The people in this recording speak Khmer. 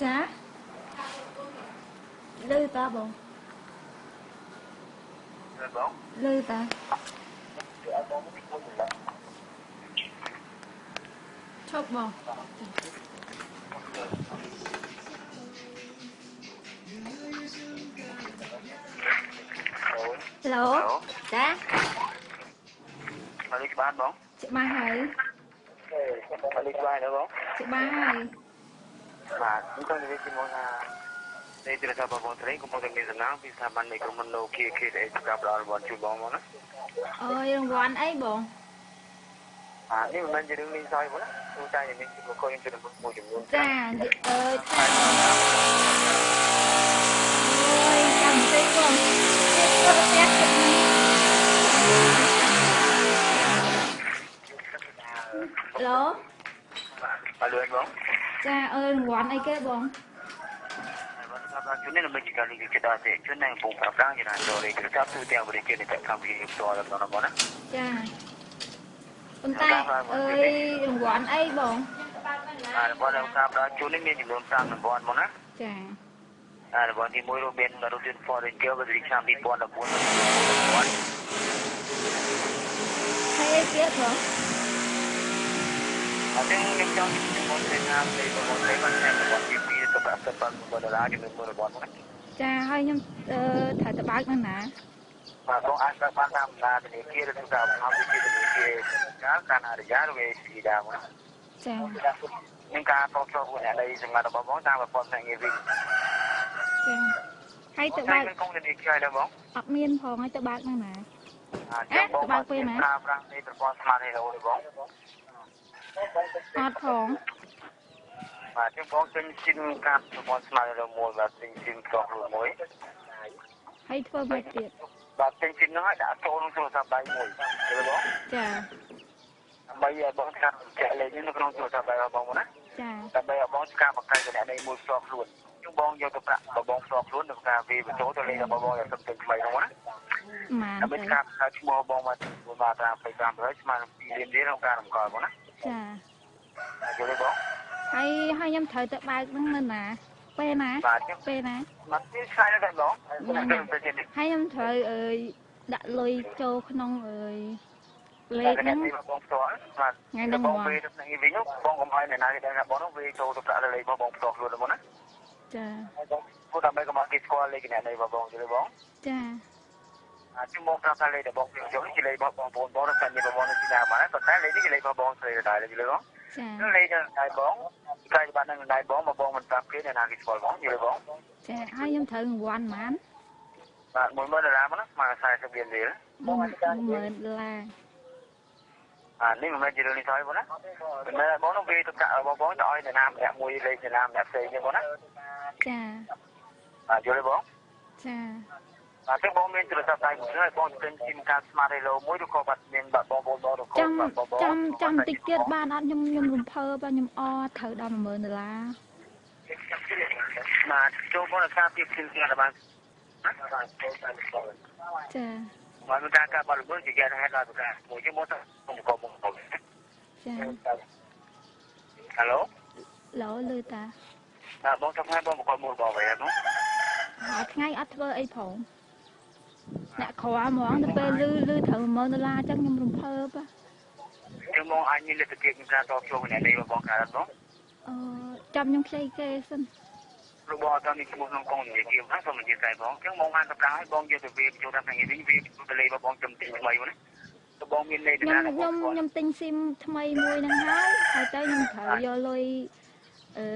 ចាលឺតាបង បង លឺតាឈប់បងឡូចា មកនេះច្បាស់បង ច្បាស់ហើយ មកនេះច្បាស់ហើយបង ច្បាស់ហើយ បាទខ្ញុំចង់និយាយជាមួយថានេះទូរស័ព្ទបងត្រីកំពុងតែមានសំណាងពីស្ថាប័ននៃក្រុមហ៊ុន Nokia KH សម្រាប់ផ្ដល់រង្វាន់ជូនបងមកណា អើយរង្វាន់អីបង អានេះមិនមែនជារឿងលេងសើចបងណាទូតែមានជាបុគ្គលខ្ញុំជូនមួយចំនួន ចាអើយថាអូយចាំតិចបងទៀតគាត់ផ្ទះចិត្តនេះឡូ បាទលឿនបង ចាអើយរង្វាន់អីគេបង បាទជួននេះដើម្បីជាការលើកទឹកចិត្តដល់អតិថិជនដែលកំពុងប្រើប្រាស់ចរាចរណ៍ទូរស័ព្ទទូទាំងប្រទេសជាតិនៃកម្ពុជាផ្ទាល់ដល់បងណា ចាប៉ុន្តែអើយរង្វាន់អីបង បាទរង្វាន់ដែលការផ្ដល់ជូននេះមានចំនួន5រង្វាន់បងណា ចា រង្វាន់ទី1រួមមានរថយន្ត Ford Ranger បរិឆ្នាំ2014រង្វាន់ ហើយអីទៀតបង អញ្ចឹងខ្ញុំចង់ជំនួសថានៃបងត្រីបានតែរង្វាន់ទី2ទៅ89ដុល្លារចំនួន1រង្វាន់បង ចាហើយខ្ញុំត្រូវទៅបើកនៅណា បាទបងអាចបើកបានតាមបណ្ដាធនាគារឬក៏តាមវិធីធនាគារកាលកាណាឌាឬ ACB ដែរបង ចា នឹងការតបតពួកអ្នកនៃសម្ងាត់របស់បងតាមប្រព័ន្ធភ្នាក់ងារវិញ ចាហើយទៅបើក ក្នុងធនាគារដែរបង អត់មានផងហើយទៅបើកនៅណា អញ្ចឹងបង បើកពេលណា ប្រើប្រាស់នៃប្រព័ន្ធ Smart Hero ទេបង អត់ផង បាទចឹងបងទិញស៊ីមកាតប្រព័ន្ធ Smart Hero មួយបាទទិញស៊ីមផ្ទាល់ខ្លួនមួយ ហើយធ្វើម៉េចទៀត បាទទិញស៊ីមហ្នឹងឲ្យដាក់ចូលក្នុងទូរស័ព្ទដៃមួយយល់បង ចា ដើម្បីឲ្យបងកាត់បញ្ជាក់លេខនេះនៅក្នុងទូរស័ព្ទដៃរបស់បងណា ចា ដើម្បីឲ្យបងការបង្កើតគណនីមួយផ្ទាល់ខ្លួនចឹងបងយកទៅប្រាក់របស់បងផ្ទាល់ខ្លួនក្នុងការវាបញ្ចូលទៅលេខរបស់បងដែលសុំទិញថ្មីហ្នឹងណា ម៉ាន ដើម្បីការបង្កើតឈ្មោះបងមកបាទតាម2500ស្មើនឹង2លានរៀលក្នុងការរំកិលបងណា ចា យល់ទេបង ហើយហើយខ្ញុំត្រូវទៅបើកហ្នឹងនៅណាពេលណាពេលណា មកទីឆ្ងាយដែរបង ហើយខ្ញុំត្រូវអើយដាក់លុយចូលក្នុងអើយលេខហ្នឹង បងផ្ទាល់បាទ ថ្ងៃហ្នឹង បងពេលទៅនេះវិញបងកុំឲ្យអ្នកណាគេដឹងថាបងនោះវាចូលទៅប្រាក់លេខរបស់បងផ្ទាល់ខ្លួនបងណា ចា បងព្រោះដើម្បីកុំឲ្យគេស្គាល់លេខគណនីរបស់បងយល់ទេបង ចា អាជំងប្រាប់ថាលេខរបស់បងចូលនេះជាលេខរបស់បងប្អូនបងឬសាច់ញាតិរបស់បងនៅទីណាបានប៉ុន្តែលេខនេះជាលេខរបស់បងស្រីដែរយល់ទេបង ចា លេខនៅដៃបងកាយបាននៅដៃបងមកបងមិនប្រាប់គេអ្នកណាគេស្គាល់បងយល់ទេបង ចាហើយខ្ញុំត្រូវរង្វាន់ប៉ុន្មាន បាទ10000ដុល្លារមកណាស្មើ40លានរៀល 10000ដុល្លារ អានេះមិនមែនជារឿងនេះទេបងណាមិនមែនបងនោះវាទៅកាក់របស់បងទៅឲ្យអ្នកណាម្នាក់មួយលេខអ្នកណាម្នាក់ផ្សេងទេបងណា ចា បាទយល់ទេបង ចា បាទចឹងបងមានទូរស័ព្ទដៃមួយហើយបងទិញស៊ីមកាត Smart Hello មួយឬក៏បាទមានបាទបងប្អូនបងឬក៏ ចាំចាំចាំតិចទៀតបានអត់ខ្ញុំខ្ញុំរំភើបខ្ញុំអត្រូវដល់10000ដុល្លារ បាទចូលបងការពីស៊ីមកាតបាន ចា បាទមានការការបដិបត្តិជាយ៉ាងហេតុដល់ប្រការមួយចឹងមកទៅកុំកុំកុំ ចា ហៅឡូ ឡូលឺតា បាទបងសុខហើយបងបកមូលបងវិញហ្នឹង ហើយថ្ងៃអត់ធ្វើអីផងអ្នកក្រហ្មងទៅពេលលឺលឺត្រូវ10000ដុល្លារអញ្ចឹងខ្ញុំរំភើប ខ្ញុំបងអាចមានលទ្ធភាពក្នុងការតភ្ជាប់អ្នកនេះបងកើតបង អឺចាំខ្ញុំខ្ចីគេសិន ព្រោះបងអត់មានឈ្មោះក្នុងកងធនាគារហ្នឹងសូមអធិស្ឋានបងអញ្ចឹងបងបានប្រកាសឲ្យបងយកទៅវាចូលតាមថ្ងៃនេះវាទៅលេខរបស់បងចំទិញថ្មីណាទៅបងមានលេខ ខ្ញុំខ្ញុំខ្ញុំទិញស៊ីមថ្មីមួយហ្នឹងហើយហើយទៅខ្ញុំត្រូវយកលុយអឺ